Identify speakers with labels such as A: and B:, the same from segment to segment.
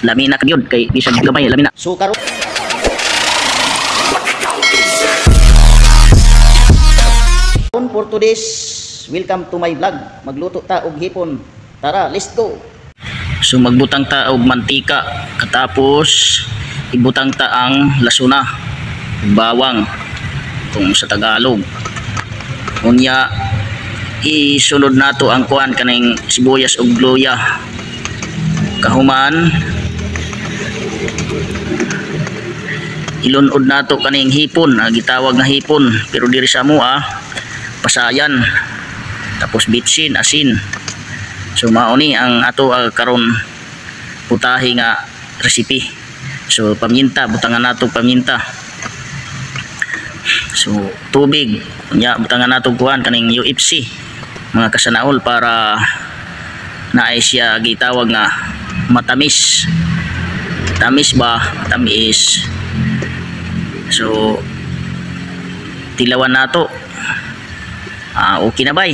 A: Lami na gyud kay bisag gamay, lami na.
B: So karon for today's, welcome to my vlog. Magluto ta og hipon. Tara, let's go.
A: So magbutang ta og mantika, katapos ibutang ta ang lasuna, bawang kung sa Tagalog. Unya isunod nato ang kuan, kaning sibuyas ug luya. Kahuman, ilunod nato kaning hipon, gitawag nga hipon pero diri sa amoa pasayan. Tapos bitsin, asin. So mao ni ang ato karon putahe nga recipe. So paminta, butangan nato paminta. So tubig, unya butangan nato kuan, kaning UFC, mga kasanaol, para naay siya gitawag nga matamis. Tamis ba? Tamis. So tilawan nato. Okay na bay.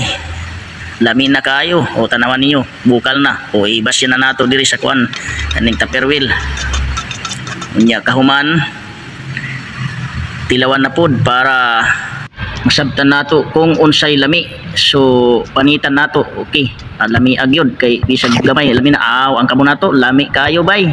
A: Lami na kayo. O tanawan ninyo, bukal na. O ibas na nato diri sa kuan, kaning tupperware. Unya kahuman, tilawan na pod para masabtan nato kung unsay lami. So panitan nato, okay. Lami agyod kay bisag gamay, lami na. Aw, ang kamo nato, lami kayo bay.